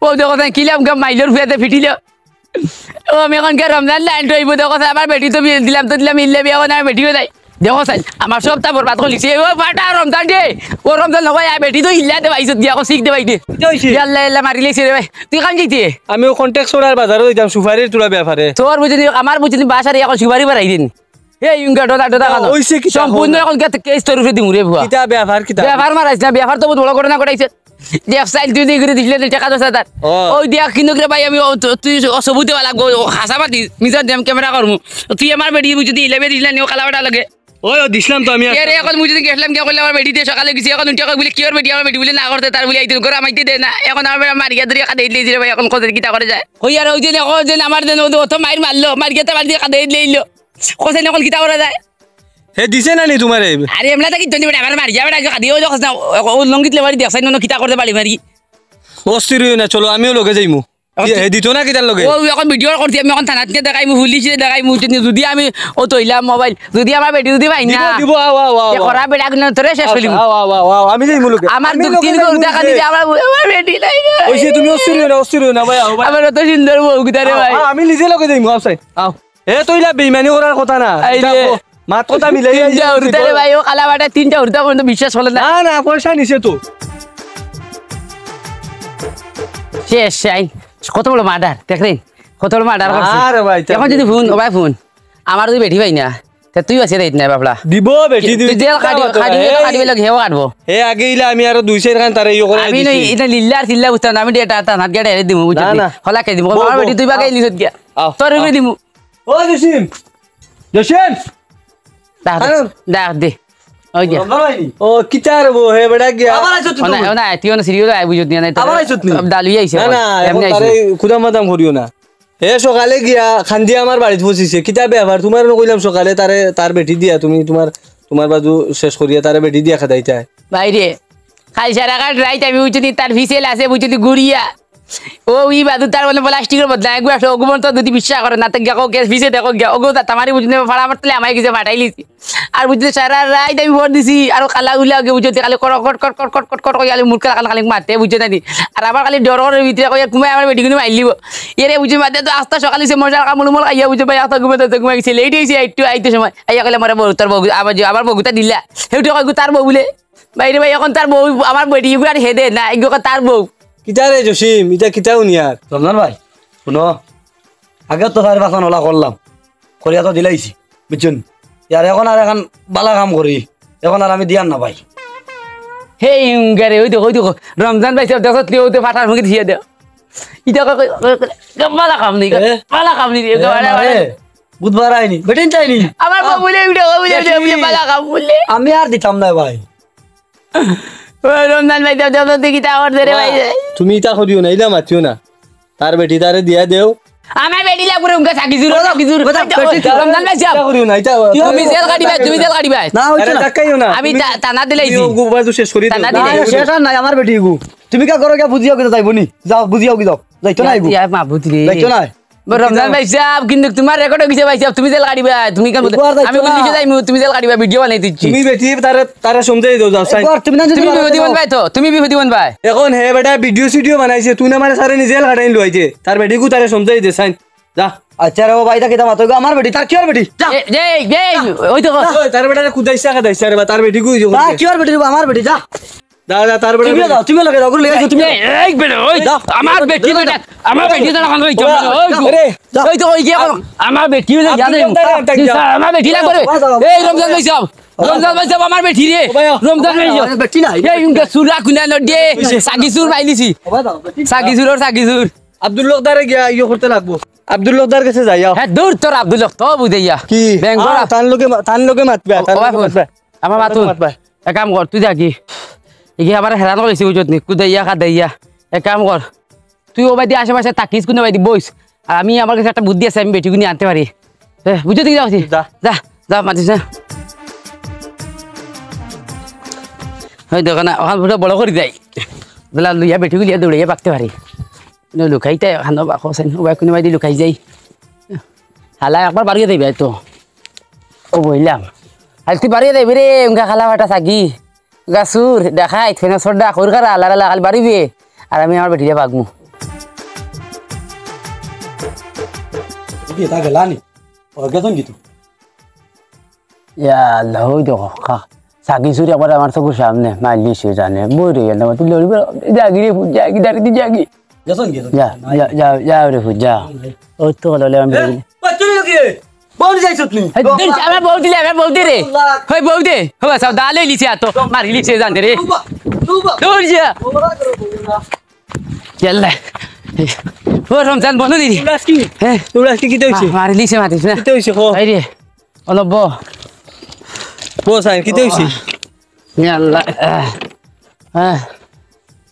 ও দেখো সাইড, কিলাম গা মাইলর ফুয়াতে ফিটিল। ও, আমি এখন কে রমজান লাইন টইবো, দেখো সাইড, আমার বেটি তো বিয়া দিলাম, তো দিলাম, ইল্লে বিয়া না, বেটিও নাই। দেখো সাইড, আমার সবটা বরবাদ করিলিছে। ও, ফাটা রমজান দে। ও, রমজান নয়, আয় বেটি তো ইল্লা দে ভাই, ইজ্জত দিয়া, কো শিখ দে ভাই দে। কিতা অইছে? ইয়াল্লা, ইয়াল্লা, মারিলিছে রে ভাই। তুই কান যাইতে? আমি ও কন্ট্যাক্ট ছড়ার বাজারো যাইতাম, সুপারির তোরা ব্যাপারে। তোর বুঝিনি, আমার বুঝিনি, বাসারে এখন সুপারি বাড়াই দিন। এই ইউঙ্গা ডোদা ডোদা কানো। অইছে কিতা সম্পূর্ণ কও? এখন কে-, কেস তোর উপরে দিমু রে বুয়া। কিতা ব্যাপার কিতা? ব্যাপার মারাইস না, ব্যাপার তো বহুত বড় ঘটনা ঘটাইছে। দেখ সাইল তুই দিয়ে করে দিছিলে রে, টাকা দশ হাজার। ও। ওই দেখ কিন্তু রে ভাই আমি ও-, তু-, তুই অসবুতে বালা গো, ও হাসা মাতি, মিজান দেম ক্যামেরা করমু। তুই আমার বেটি বুঝি দিলে, বেটি দিলে নিও কালা বেটা লাগে। ওই, ও দিছিলাম তো আমি। এরে এখন বুঝি গেছিলাম, গিয়া কইলে আমার বেটি দিয়ে সকালে গেছি, এখন উঠে কই বলে কিওর বেটি, আমার বেটি বলে না করতে, তার বলে আইতে গরম আইতে দে না। এখন আমার বেটা মারিয়া ধরিয়া কাঁদে দিলে রে ভাই, এখন কত কিতা করে যায়। ওই আর ওই দিন, ওই দিন আমার দিন ও তো মাইর মারলো, মারিয়া তো বাড়ি দিয়ে কাঁদে দিলে। কইছে না, এখন কিতা করা যায়? হে দিছে না নি তোমারে? আরে, এমলা থাকি তো নি বেটা, আমার মারি যা বেটা, আগে কাঁদিও যখন না, ও, ও লঙ্গিত লেবারি দেখছাই না, কিতা করতে পারি মারি। অস্থির হইও না, চলো, আমিও লগে যাইমু। কি, হে দিত না কিতার লগে? ও, এখন ভিডিও করছি, আমি এখন থানাত নিয়া দেখাইমু, পুলিশে দেখাইমু, যদি, যদি আমি ও তইলাম মোবাইল, যদি আমার বেটি যদি পাই দিব, না। দিব, আও, আও, আও, এ আও। করা বেটা গুলো তোরে শেষ আও, করিমু। আও, আও, আও, আও, আমি যাইমু লগে। আমার আমি দুঃখ লগে তিন যাইমু গো উঠা কান্দি নিজে। দে, আমার, আমার বেটি নাই রে। ওই যে তুমি অস্থির হইও না, অস্থির হইও না, ভাই, আও, ভাই। আমার অত সুন্দর বউ কিতা রে আও, ভাই? আও, আমি নিজে লগে যাইমু, আও সাইড, আও। এ, তো ইলা বেইমানি করার কথা না। আই রে। ইটা কো-, মাত কথা মিলাই তিনটা আইছে, উঠতে রে তো। ভাই, ও কালা বাটা তিনটা উঠতে পর্যন্ত বিশ্বাস করলে না। না, না, পয়সা নিছে তো। শেষ, আই। কত বড় মার্ডার, দেখলেন? কত বড় মার্ডার করছে। আরে ভাই, এখন যদি ফোন, ও ভাই ফোন, আমার যদি বেটি ভাই না, তে তুই বাঁচিয়া যাইত না, বাপলা। দিব, বেটি দিব। তুই জেল কাটিবে, কাটিবে, এই। কাটিবে লাগে, হেও কাটবো। হে আগে ইলা আমি আরো দুই চাইর খান তারে ইয়ে করে আমি দিছি। নই, এটা লিল্লা আর চিল্লা বুঝতাম না, আমি ডেটা, তা হাত গেটা এরে দিমু, বুঝলি? না, না। হলা কে দিমু, ও, আমার বেটি তুই বাগে আও। লিছত গিয়া। আও, তোর আও। উপরে দিমু। ও জসিম, জসিম। ডাক দে, আরে। ডাক দে। ওই দিয়া। রমজান ভাই নি? ও, কিতা রে বউ, হে বেটা গিয়া। আবার আইছত ও না, তুমি? ও না, তুই ও না, সিরিয়াল আই বুঝত নিয়া নাই তো। আবার আইছত নি? ডালুই আইছে না, আবার। না, এমনি এখন আইছে। তারে খুদা মাদাম করিও না। হে সকালে গিয়া খান্দি আমার বাড়িত পৌঁছিছে। কিতা ব্যাপার? তোমারে না কইলাম সকালে তারে, তার বেটি দিয়া তুমি তোমার, তোমার বাজু শেষ করিয়া তারে বেটি দিয়া খেদাইতায়। বাইরে, কাল সারা কাল রাইত আমি বুঝছি তার ফিসেল আছে বুঝছি ঘুরিয়া। ও, ই বাদু তার বলে প্লাস্টিকর বদলা, এগু আসলে ওগু বলতো যদি বিশ্বাস করে না, তো গিয়া ওকে পিছে দেখো গিয়া, ওগু তা-, তামারি বুঝলে ফাড়া মারতে আমায় গেছে ফাটাই লিছি। আর বুঝলে সারা রাইত আমি ফোন দিছি, আর ও কালা উলা ওকে বুঝতে খালি কর কট কট কট কট কট কট কইয়া খালি মুখ খালি খালি মারতে বুঝতে জানি। আর আমার খালি ডর ওর ভিতরে কইয়া ঘুমায় আমার বেটি গুনি মাইলিব। এরে বুঝে মারতে তো আস্তা সকালে সে মশার কামড় উমড় খাইয়া বুঝে ভাই আস্তা ঘুমাতে তো ঘুমাই গেছে, লেট হইছে একটু আইতে সময়। আইয়া কইলে আমার বউ, তোর বউ, আমার যে, আমার বউটা দিলা। হেউটে কয়, "তার বউ" বলে। বাইরে ভাই, এখন তার বউ, আমার বেটি, এগুলো আর হেদে না, এগুলো তার বউ। কিতা রে জসিম, ইটা কিতা হুনিয়ার? রমজান ভাই, হুনো, আগে তো চাইর পাঁচখান ওলা করলাম, করিয়া তো দিলাইছি, বুঝছইন? ইয়ার এখন আর এখন বালা কাম করি, এখন আর আমি দিয়ার না ভাই। হে ইঙ্গারে, ওই দেখো, ওই দেখো, রমজান ভাই সাহেব, দেখো, তুই ওই তো ফাটার মুখে দিয়ে দেও। ইটা কই, কই, কই, কই, বালা কাম নেই, এ? বালা কাম নেই, এ, বালা, মারে, বালা। বুধবার আইনি, বেটিন চাইনি। আমার বউ বলে, উঠে, বউ বলে, উঠে, বেটি। বলে, বালা কাম বলে। আমি আর দিতাম না ভাই। ও রমজান ভাই, দেও, দেও, দেও, দেখি তা অর্ডার রে ভাই। তুমি ইতা করিও না, ইলা মাতিও না। তার বেটি তারে দিয়া দেও। আমার বেটি লাগবো রে, উনকা সাকি জুর, কথা, সাকি জুর। কথা, বেটি, রমজান ভাই সাহেব। ইতা করিও না, ইতা তুমি জেল কাটিবা, তুমি জেল কাটিবা। না, হইতো আরে, না। তাকাইও না। আমি তুমি তা-, থানা দিলাইছি। তুমি ওগু বাজু শেষ করি থানা দিও। দিলাই। না, শেষ আর নাই, আমার বেটি গু। তুমি কা করো গিয়া বুঝিয়াও কিতা যাইবো নি? যাও, বুঝিয়াও কি যাও। যাইতো না ইগু। ইয়া মাবুদ রে। যাইতো না। রমজান ভাই সাহেব, কিন্তু তোমার রেকর্ড হইছে ভাই সাহেব, তুমি জেল কাটিবা, তুমি কেন বুঝ-, একবার যাইতো আমি না। পুলিশে যাইমু, তুমি জেল কাটিবা, ভিডিও বানাই দিচ্ছি। তুমি বেটি তারে, তারে সমঝাই দেও, যাও, সাইন। একবার তুমি না যদি তুমি পারো বিপদী তো। বন ভাই তো, তুমি বিপদী বন ভাই। এখন হে বেটা ভিডিও সিডিও বানাইছে, তুই না মানে সারে নিজে জেল কাটাই লইছে, তার বেটি গু তারে সমঝাই দে, সাইন, যা। আচ্ছা রে ও ভাই, তা কিতা মাতো গো, আমার বেটি, তার কিওর বেটি? যা। এ, এই, এই, ওই তো যা। ওই, তার বেটারে কুদাইছা, কাদাইছা রে বা, তার বেটি গু ইয়ে তার করছে। কিওর বেটি রে বা, আমার বেটি, যা। যা, যা, তার বেটা তুমি যাও, তুমি লগে যাও, ওগুলো লইয়া যাও, তুমি এই, এই বেটা, ওই, যা। আমার বেটি যা, বেটা, যা। আমার বেটি তো এখন ওই জমা, ওই, যা, রে, যা। ওই তো ওই যে এখন আমার বেটি হইলে আপনি জানেন। কোন তারা আটক যা? স্যার, আমার বেটি লাগবে রে। ও ভাই, যাও। এই রমজান ভাই সাহেব, রমজান ভাই সাহেব, আমার বেটি রে। ও ভাই, রমজান ভাই সাহেব। আমার বেটি নাই। এই উনকে সুরা কুনা নডিয়ে, ও ভাই, সাকি সুর পাইলিছি। ও ভাই, যাও, বেটি। সাকি সুর ওর সাকি সুর। আব্দুল লকদারে গিয়া ইয়ে করতে লাগবো। আব্দুল লকদার কাছে যাইয়া। হ্যাঁ, দূর তোর আব্দুল লক, তো বুঝাইয়া। কি? ব্যাংক আ, করা। তার লগে মা-, তার লগে মাতবে, ও তার ভাই, লগে মাতবে। আমার তার লগে মাতুন। মাতবে। এক কাম কর, তুই যা কি? ইগি আবার হেরান করিস, বুঝছত নি? কুদাইয়া, কাদাইয়া। এক কাম কর, তুই ও বায়দি আশেপাশে থাকিস, কুনু বায়দি বইস। আর আমি, আমার কাছে একটা বুদ্ধি আছে, আমি বেটি গুনি আনতে পারি। এ, বুঝছত নি? যা, যা। যা, যা, মাতিস না। ওই দেখো না, ওখান পুরো বড় করি যাই। বেলা লইয়া বেটি গুলিয়া দৌড়াইয়া পাকতে পারি। নো লুকাইতে, খানো বা খোসেন, ও বাই কুনু বায়দি লুকাই যাই। হালা একবার বাড়িয়ে দেবে তো। ও বইলাম। আজ তুই বাড়িয়ে দেবে রে, উনকা খালা ফাটা সাগি। গাসুর, দেখাই, ফেনা সর্দা, খোর খারা, আলার আলা খালি বাড়িবে। আর আমি আমার বেটিরে পাকমু। কি তা গেলানি? ও গেছন কি তুই? ইয়া আল্লাহ, ওই দেখো, খা। সাকি সুর একবার আমার চকুর সামনে, মাইলি সে জানে। বই রইল না, তুই লড়িবে, জাগি রে, জাগি, দাঁড়িয়ে তুই জাগি। গেছন কি? যা, যা, যা, যা রে, যা। ও তো হলো, লে, আমি এ, বেরিয়ে ওই তুই কি? বউ যাইছত নি? এই, এই, আমার বউ দিলে, আমার বউ দে রে। আল্লাহ। ওই বউ দে। ও, সব দালে লিছে এত। মারি লিছে জানতে রে। তুবা, তুবা। দৌড় যা। তুবা করো, তুবা। ইয়াল্লা। ও রমজান বন্ধ দিদি। তোর আজকে, হ্যাঁ। তোর আজকে কিতা হইছে? মা-, মারি লিছে মাতিস না। কিতা হইছে, কো? এই রে। অলপ ব। ব, সাইন, কিতা হইছে? ইয়াল্লা। আহ। হ্যাঁ।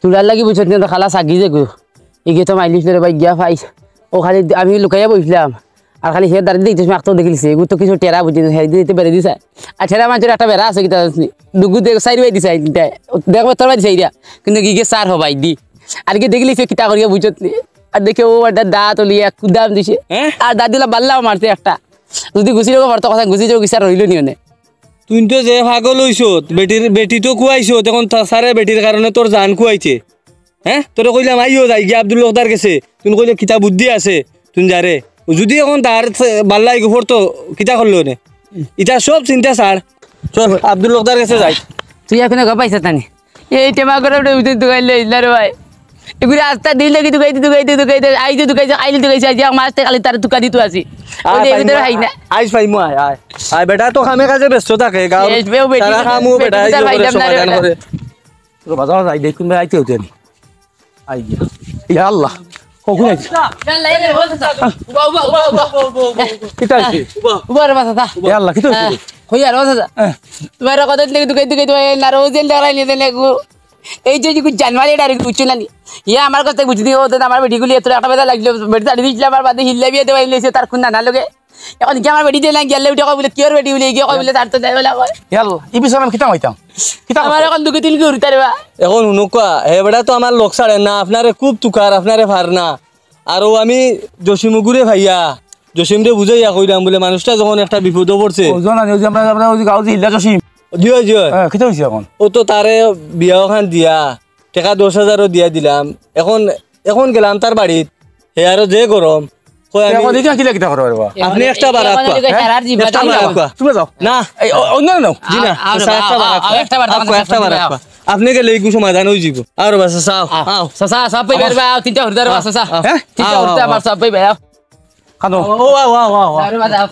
তোরার লাগি বুঝছত নি, তো খালা সাগি যে গো। ইগে তো মাইলিস রে ভাই, গিয়া পাইস। ও খালি আমি লুকাইয়া বইছিলাম। আর খালি হে দাঁড়িয়ে দেখতে মাখতো দেখিলিছে। এগু তো কিছু টেরা বুঝি না, হে দিতে বেড়ে দিছে। আর টেরা মাঝে একটা বেড়া আছে, কিতা জানিস নি? ডুগু দেখ, সাইড বাই দিছে, এই তিনটা। দেখবে তোর বাই দিছে, এইটা। কিন্তু গিয়ে সার হবাই দি। আর কি দেখিলিছে, কিতা করিয়া বুঝছত নি? আর দেখে ও একটা দাঁত লিয়া কুদাম দিছে। হ্যাঁ? আর দাঁত দিলা বাল্লাও মারছে একটা। যদি গুছি লোক পারতো কথা, গুছি যাও, কিসার রইল নি মানে? তুই তো যে পাগল হইছত, বেটির, বেটি তো কুয়াইছত, এখন তা-, সারে বেটির কারণে তোর জান কুয়াইছে। হ্যাঁ? তোরে কইলাম, আইও যাই গিয়া আব্দুল লকদার গেছে। তুই কইলে, "কিতা বুদ্ধি আছে?" তুই যা রে। যদি এখন তার সে-, বাল্লা ইগু পড়তো, কিতা করলো নে? ইটা সব চিন্তা ছাড়। চল, আব্দুল লকদার গেছে যাই। তুই এখনো গপ পাইছ তানি? এই টেমা করে উঠে উঠে দোকান লই না রে ভাই। এগুলো আস্তা দিন লাগি দোকাইতে, দোকাইতে, দোকাইতে, আইতে দোকাইছে, আইলে দোকাইছে, আইতে আমার আস্তে খালি তার দোকান দিতে আসি। ওই যে এগুলো হাই না। আইস ভাই, মু আয়, আয়। আয় বেটা, তো কামে কাজে ব্যস্ত থাকে, গাঁও এই, এই, বেটি, তারা কামু বেটি, বেটা, এই বেটা, যে করে পাইলাম না রে সমাধান বেটা। করে। তোর বাজার যাই, দেখুন ভাই, আইতে হতে নি। আই গিয়া। ইয়া আল্লাহ। কখন আইছে? ইয়াল্লা, ইয়াল্লা, ও চাচা। উবা, উবা, উবা, উবা। কিতা হইছে? উবা, উবা রে বাবা, চাচা। ইয়া আল্লাহ, কিতা হইছে? হ্যাঁ, কই আর ও চাচা? হ্যাঁ। তোমার কথা দিলে দোকাইতে, দোকাইতে, তোমার নারো জেল ধরাই নিয়ে দেন একগু। এই যে, যে জানমারি এটা আর বুঝছো না নি? ইয়া আমার কথা বুঝি দিও, তো আমার বেটি গুলি এত একটা বেদা লাগলো, বেটি তাড়ি দিয়েছিলাম, আমার বাদে হিল্লা বিয়ে দেওয়া নিয়েছে, তার কোন নানা লোকে। এখন কি আমার বেটি দিলাম, গেলে উঠে কয় বুলে, "কিওর বেটি?" বুলে, "গিয়ে কয় বুলে, তার তো দেয় বলে কয়।" ইয়াল্লা, ই বিষয়ে আমি কিতা কইতাম? কিতা আমার কইতাম? এখন দুঃখে তিল ঘুরি তারে বা। এখন হুনুক্কা, হে বেটা তো আমার লগ ছাড়ে না, আপনারে খুব তুকার, আপনারে ফার না। আর ও আমি জসিমগুরে ভাইয়া, জসিমরে বুঝাইয়া কইলাম বুলে, মানুষটা যখন একটা বিপদো পড়ছে। ওই যে না, ওই যে আমরা, আমরা ওই যে গাঁও যে হিল্লা জসিম। জি অয়, জি অয়। হ্যাঁ, কিতা হইছে এখন? ও তো তারে বিয়া ওখান দিয়া, টেকা দশ হাজারও দিয়া দিলাম। এখন, এখন গেলাম তার বাড়িত, হে আরো যে গরম। কয় আমি এখন দেখি কিলা কিতা করবো রে বা? আপনি একটা বার এখন আক্কা। যদি কয়, "স্যার, আর জিম্মা একটা বার দিলাম।" আক্কা। তুমি যাও। না। এই, অ-, অন্য না। জি না। আ-, আ-, চাচা, একটা বার আ-, আ-, আক্কা। একটা বার আক্কা, আক্কা, একটা বার আক্কা। আপনি গেলে এইগু সমাধান হয়ে যাব। আর বাসা চাও, আ, আও। চাচা, সব পাইবা, আও। পাইবা, তিনটা হরুতা, আও, চাচা। আও। হ্যাঁ? তিনটা আও, হরুতা, আও, আমার আও। সব পাইবা, আও। কানো। ও, আও, আও, আও, আও। আরে বাবা, আও।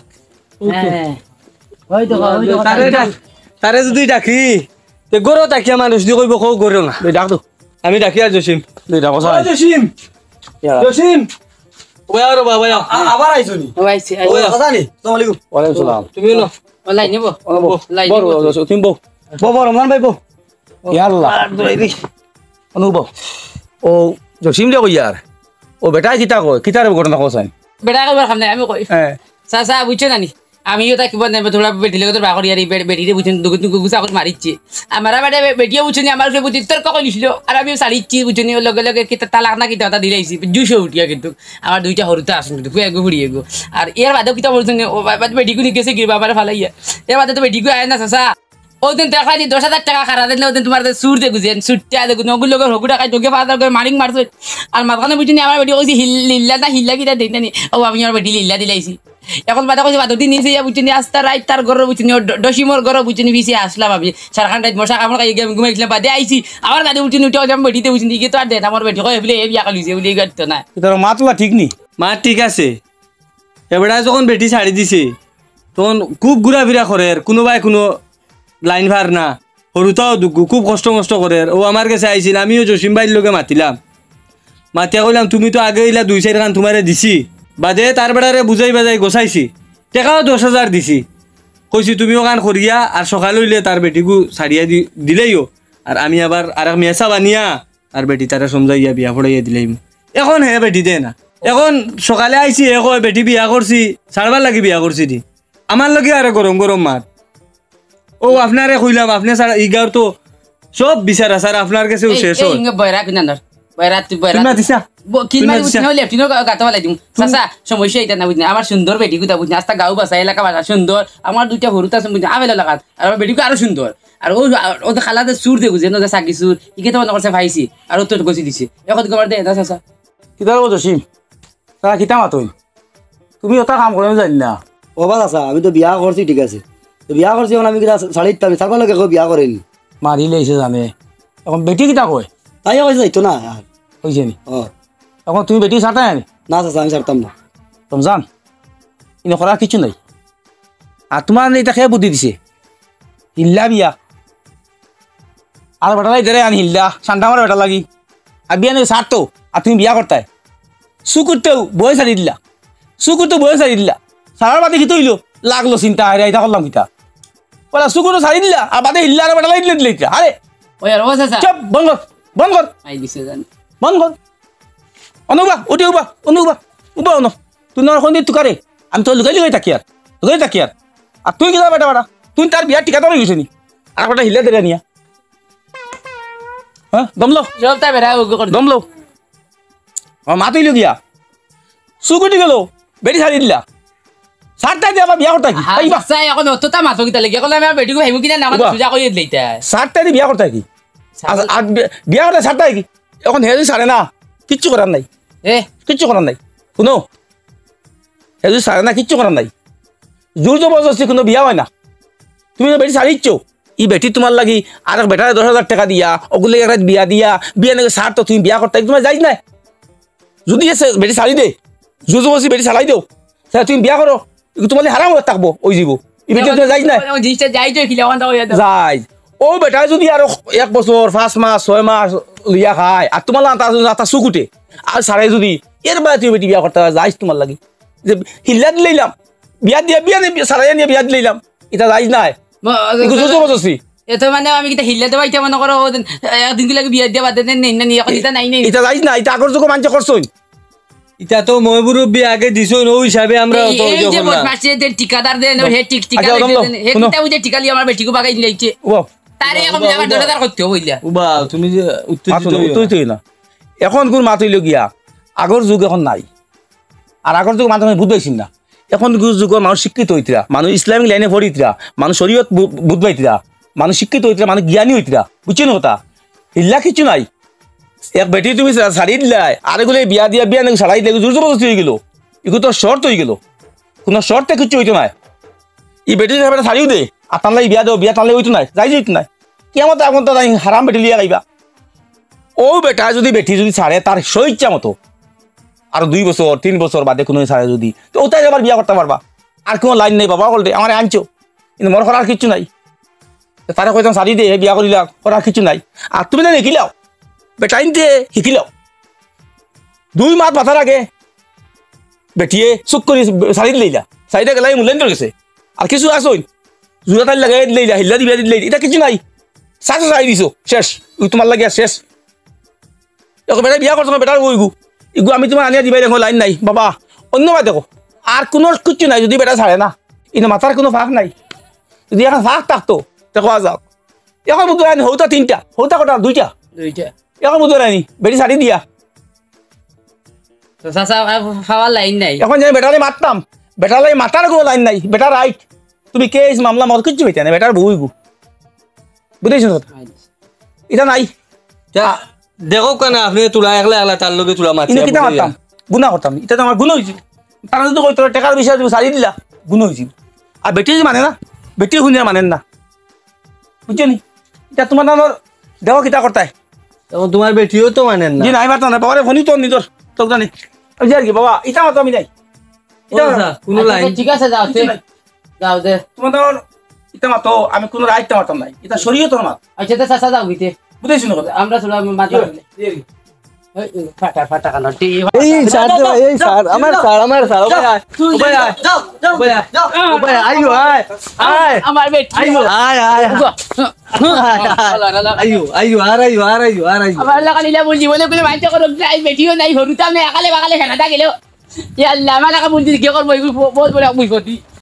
ওই তো। হ্যাঁ। ওই তো, ওই তো, তারে ওই তো। ডাক-, তারে যদি ডাকি, তে গরো ডাকিয়া মানুষ দি কইব, "কও গরো না।" এই ডাক তো। আমি ডাকি আর জসিম। এই ডাকো ও স্যার। জসিম। ইয়া। জসিম। ওই আরো বাবা, আও। আ-, আবার আইছো নি? ও আইছি, আইছি। ও, কথা নি? আসসালামু আলাইকুম। ওয়ালাইকুম সালাম। তুমি না? ও লাইন নিব? ও, বউ। লাইন বউ, নিব। বউ, বউ, তুমি বউ। বউ, বড় রমজান ভাই, বউ। ইয়াল্লা। আর দৌড়াই দি। অনু বউ। ও, জসিম রে কই আর? ও বেটায় কিতা কয়? কিতার ঘটনা কও চাইন? বেটায় কইবার কাম নাই, আমি কই। হ্যাঁ। চাচা, বুঝছো না নি? আমিও তা কিবা নেবে, তোরা বেটি লগে তোর বাকরি আর এই বে-, বেটিরে বুঝছেন, দুগু দুগু গুছা করে মারিচ্ছে। আমার আবার বে-, বেটিয়ে বুঝছেন, আমার উপরে বুঝছেন, তর্ক করে নিছিল। আর আমিও ছাড়িচ্ছি, বুঝছেন, ওর লগে লগে কিতা তালাক না কিতা কথা দিলাইছি। দুইশো উঠিয়া কিন্তু আমার দুইটা হরুতা আছেন কিন্তু, ফুয়া এগো ফুড়ি এগো। আর এর বাদেও কিতা বলছেন, ও বা-, বা-, বেটিগুনি গেছে কি বাবার ফালাইয়া। এর বাদে তো বেটিগু আয় না, চাচা। ওদিন তো একটা যে দশ হাজার টেকা খারা দিলে, ওদিন তোমার যে সুর দেখু যেন, সুরটা দেখু, ওগুলো লোকের হগুটা খাই, তোকে ফাদার করে মারিং মারছে। আর মাঝখানে বুঝছেন, আমার বেটি ওই যে হিল-, লিল্লা না হিল্লা কিতা দেখতে নি, ও আমি আমার বেটি লিল্লা দিলাইছি। এখন বাদে কইছে, বাদর দিন নিচে ইয়া বুঝছেন, আস্তা রাইত তার ঘরে বুঝছেন, ও ড-, ডসিমর ঘরে বুঝছেন, পিছে আসলাম আমি। সারাখান রাইত মশা কামড় খাই গিয়ে আমি ঘুমাইছিলাম, বাদে আইছি। আবার বাদে বুঝছেন, উঠে আমি বেটিতে বুঝছেন, কি তো আর দেন, আমার বেটি কয়, বলে, এই বিয়া খালি হইছে, বলে, এই করতো না। তোর মা তো ঠিক নি? মা ঠিক আছে। এবারে যখন বেটি ছাড়ি দিছে, তখন খুব ঘুরাফিরা করের, কুনুবায় কুনু লাইন ফার না, হরুতাও দুগু, খুব কষ্ট মষ্ট করের। ও আমার গেছে আইছিল, আমিও জসিম ভাইর লগে মাতিলাম। মাতিয়া কইলাম, "তুমি তো আগে ইলা দুই চাইর খান তুমারে দিছি, বাদে তার বেটারে বুঝাই বাজাই গোছাইছি, টেকাও দশ হাজার দিছি, কইছি তুমি ওখান করিয়া আর সকাল অইলে তার বেটিগু ছাড়িয়া দি-, দিলেইও, আর আমি আবার আরেক মেয়েসা বানিয়া আর বেটি তারে সমঝাইয়া বিয়া পড়াইয়া দিলাইমু।" এখন হে বেটি দে না। এখন সকালে আইছি, হে কয়, "বেটি বিয়া করছি, ছাড়বার লাগি বিয়া করছি নি।" আমার লগে আরে গরম গরম মাত। ও, আপনারে কইলাম, আপনে ছাড়া ই গাঁওর তো সব বিচার আচার আপনার গেছেও এই, শেষ এই, হয়। ইঙ্গে বয়রা কিনা নর? বয়রা, তুই বয়রা। তুই মাতিছা? ব-, কিন তুই মারি মাতিছা? বুঝছি না, ওই লেফটিনর গা-, গাতো ফালাই দিমু। তুই চাচা, সমস্যা ইটা না বুঝছি না। আমার সুন্দর বেটিগুতা বুঝছি না। আস্তা গাঁও বাসায় এলাকা বাসা সুন্দর। আমার দুইটা হরুতা আছে বুঝছি না। আবেলা লাগাত। আর আমার বেটিগু আরো সুন্দর। আর ও, ও তো খালাতে চুর দে বুঝে, না যে সাকি চুর। ইকে তো মনে করছে পাইছি। আর ও তো গছি দিছে। এখন তোমার দে, দা চাচা। কিতা রে জসিম? তারা কিতা মাতইন? তুমি ওটা কাম করো, আমি জানি না। ও বা চাচা, আমি তো বিয়া করছি, ঠিক আছে। তো বিয়া করছি, এখন আমি কিতা ছাড়ি দিতাম, ছাড়বার লগে কেউ বিয়া করেনি। মারিলে এসে জানে। এখন বেটি কিতা কয়? তাই কইছে যাইতো না আর। কইছে নি? ও। এখন তুমি বেটি ছাড়তায় নি? না চাচা, আমি ছাড়তাম না। রমজান, ইনো করার কিছু নাই। আর তোমার ইটা কে বুদ্ধি দিছে? হিল্লা বিয়া। আর বেটা লাগি দেরে আন হিল্লা, সান্ডা আমার বেটা লাগি। আর বিয়া নাকি ছাড়তো, আর তুমি বিয়া করতায়। সুকুরতেও বয়ে ছাড়ি দিলা। সুকুরতেও বয়ে ছাড়ি দিলা। ছাড়ার বাদে কিতা অইলো? লাগলো চিন্তা, আরে, ইটা করলাম কিতা? বলে, সুকুরও ছাড়ি দিলা, আর বাদে হিল্লা আর বেটা লাগি দিলে দিলে ইটা। আরে, ওই আর ও চাচা। চুপ, বন্ধ কর, বন্ধ কর। আই দিছে জান। বন্ধ কর। অনো উবা, উঠি উবা, অনো উবা, উবা অনো। তুই না কোন দিন তুকারে? আমি তো লুকাই লুকাই থাকি আর, লুকাই থাকি আর। আর তুই কিতা বেটা বেটা? তুই তার বিয়ার ঠিকাদার অই গেছে নি? আর বেটা হিল্লা দেরে নিয়া। হ্যাঁ, দম লো। সব তাই বেটা ওকে করে। দম লো। আমার মা তুই গিয়া। সুকুটি গেল, বেটি ছাড়ি দিলা। ছাড়তায় দি আবার বিয়া করতায় কি? হ্যাঁ, এই বা- চাচা, এখন অতটা মাতো কিতা লাগি? এখন আমি আমার বেটিগু ভাইবো কিনা না, আমার উবা। সুজা কইয়া দিলে ইটা। ছাড়তায় দি বিয়া করতায় কি? ছাড়- আর, আর বি-, বিয়া করতায় ছাড়তায় কি? এখন হে যদি ছাড়ে না, কিচ্ছু করার নাই। এ? কিচ্ছু করার নাই। হুনো, হে যদি ছাড়ে না, কিচ্ছু করার নাই। জোর জবরদস্তি কুনু বিয়া অয় না। তুমি তো বেটি ছাড়িচ্ছ, ই বেটি তুমার লাগি আরেক বেটারে দশ হাজার টেকা দিয়া, ওগুলো একটা বিয়া দিয়া, বিয়া নাকি ছাড়তো, তুমি বিয়া করতায়, তুমার জাইজ নায়। যদি এ সে বেটি ছাড়ি দে, জোর জবরদস্তি বেটি ছাড়াই দেও, তে তুমি বিয়া করো, ইগু তুমার লাগি হারাম অইয়া থাকবো, অই যিবো। ই বেটি তুমার জাইজ নায়। ও জিনিসটা জাইজ অয় কিলা, ওখান থেকে অইয়া যাও। জাইজ। ও বেটায় যদি আরো এক বছর, পাঁচ মাস, ছয় মাস লইয়া খায়, আর তুমার লাগি তার, তার চুকুটে, আর ছাড়াই যদি, এর বাদে তুমি বেটি বিয়া করতায়, জাইজ তুমার লাগি। যে হিল্লা দিলাইলাম, বিয়া দিয়া, বিয়া দিয়া, ছাড়াইয়া নিয়া বিয়া দিলাইলাম, ইটা জাইজ নায়। ম-, ইগু জোর জবরদস্তি। এ তো মানে আমি কিতা হিল্লা দেওয়া, ইটা মনে করো, ও দিন, একদিন কি লাগে বিয়া দিয়া বাদে নেই, নেই, নেই, এখন ইটা নাই, নেই। ইটা জাইজ না, ইটা আগর যুগো মানষে করছইন। ইটা তো ময় মুরব্বি আগে দিছইন, অউ হিসাবে আমরা এই, তো এই যে যখন না। বদমাশ, যে দেন ঠিকাদার দেন, হে ঠিক ঠিকা আচ্ছা, লইতে ওরকম দেন, হে হুনো। কিতা বুঝে ঠিকা লইয়া আমার বেটিগু বাগাই নিলাইছে। ও, তারে এখন উবা, আমার উবা। দশ হাজার করতে হইলা। উবা, তুমি যে উত্তেজিত মাত হুনো, হইও উত্তেজিত না। হইও না। এখন গুর মাত হইল গিয়া, আগর যুগ এখন নাই। আর আগর যুগ মানুষ বুঝ পাইছিল না। এখন যুগর মানুষ শিক্ষিত হইতরা, মানুষ ইসলামিক লাইনে পড়িতরা, মানুষ শরীয়ত বু-, বুঝ পাইতরা, মানুষ শিক্ষিত হইতরা, মানুষ জ্ঞানী হইতরা। বুঝছো নি কথা? হিল্লা কিচ্ছু নাই। এক বেটি তুমি সা-, ছাড়ি দিলাই, আরেকগুলো বিয়া দিয়া বিয়া নাকি ছাড়াই দিলে, জোর জবরদস্তি হয়ে গেল। এগুলো তো শর্ত হয়ে গেল। কোনো শর্তে কিচ্ছু হইতো নাই। এই বেটি সাহেব ছাড়িও দে, আর তানলাই বিয়া দেও, বিয়া তানলাই হইতো নাই, যাই হইতো নাই। কিয়ামত এখন তো তাই হারাম বেটি লিয়া খাইবা। ও বেটা যদি বেটি যদি ছাড়ে তার স্বইচ্ছা মতো, আর দুই বছর, তিন বছর বাদে কোনো ছাড়ে যদি, তো ওটাই আবার বিয়া করতে পারবা। আর কোনো লাইন নেই বাবা, বলতে আমার আনছো, কিন্তু মোর করার কিচ্ছু নাই। তো তারে কইতাম, "ছাড়ি দে, হে বিয়া করিলা, করার কিচ্ছু নাই।" আর তুমি না দেখিলাও, বেটাইনতে শিখিলাও। দুই মাস মাথার আগে বেটিয়ে চুক করি ছাড়ি দিলাইলা, ছাড়িটা গেলাই মূল্যায়ন গেছে। আর কিছু আসইন, জুড়া তার লাগাই দিলাইলা, হিল্লা দিবা দিলাইলা, এটা কিছু নাই। সাথে ছাড়ি দিছো, শেষ। ওই তোমার লাগে আর শেষ। এখন বেটা বিয়া করছো না, বেটার ওইগু। ইগু আমি তোমার আনিয়া দিবাই দেখো, লাইন নাই। বাবা, অন্য মাত দেখো। আর কোনো কিচ্ছু নাই, যদি বেটা ছাড়ে না। ইনো মাথার কোনো ফাঁক নাই। যদি এখন ফাঁক থাকতো, দেখো আ যাও। এখন বুঝতে পারেনি, হৌতা তিনটা, হৌতা কটা? দুইটা। দুইটা। এখন বুঝতে পারেনি, বেটি ছাড়ি দিয়া। তো চাচা, আর পাওয়ার লাইন নাই। এখন যে বেটারে মারতাম, বেটারে মাতার কোনো লাইন নাই, বেটা রাইট। তুমি কেস মামলা মত কিচ্ছু হইতে না, বেটার বউইগু। বুঝেছো কথা? আচ্ছা। এটা নাই। যা, আ- দেখো কেন আপনি তুলা একলা একলা তার লগে তুলা মারছে, ইনো কিতা বুঝলি? মারতাম? গুনা করতাম। এটা তো আমার গুণ হয়েছিল। তারা যদি কইতো, "টাকার বিষয়ে তুমি ছাড়ি দিলা", গুণ হয়েছিল। আর বেটি যদি মানে না, বেটি শুনিয়া মানেন না। বুঝছো নি? এটা তোমার নামর দেখো কিতা করতায়। এখন তোমার বেটিও তো মানেন না। জি না, আমি মারতাম না। বাবারে ফোনই তো নিজর, তোর জানি। আমি যাই আর কি, বাবা, ইটা মাতো আমি নাই। ও ইটা চাচা, কোনো আচ্ছা, লাইন? আচ্ছা, ঠিক আছে, যাও, কিছু তে। নাই। যাও দে। তোমার ধর, ইটা মাতো আমি কোনো রাইট মারতাম নাই। এটা শরীয়তর মাত। আচ্ছা, তো চাচা যাও গিতে। বুঝেছি না কথা? আমরা চলো, আমি মাথা জি, জি। এই, এই, ফাটা, ফাটা কালো, টি-, এই স্যার, যাও, এই যাও, স্যার, আমার যাও। স্যার, আমার স্যার, ও ভাই, আয়, ও ভাই, আয়। যাও, যাও, ও ভাই, আয়। যাও। ও ভাই, আইও, আয়, আয়। আমার বেটি। আইও, আয়, আয়, আয়। আল্লাহ, আল্লাহ। আইও, আইও, আর আইও, আর আইও, আর আইও। আমার লাগা লীলা বলছি, বলে, বলে, মাইনষে করো, নাই, বেটিও নাই, হরুতাম নাই, আকালে বাকালে ফেনাটা গেলেও। ইয়া আল্লাহ, আমার লাগা বলছি, কি করবো, এগুলো ব-, বহুত বড় বিপদ।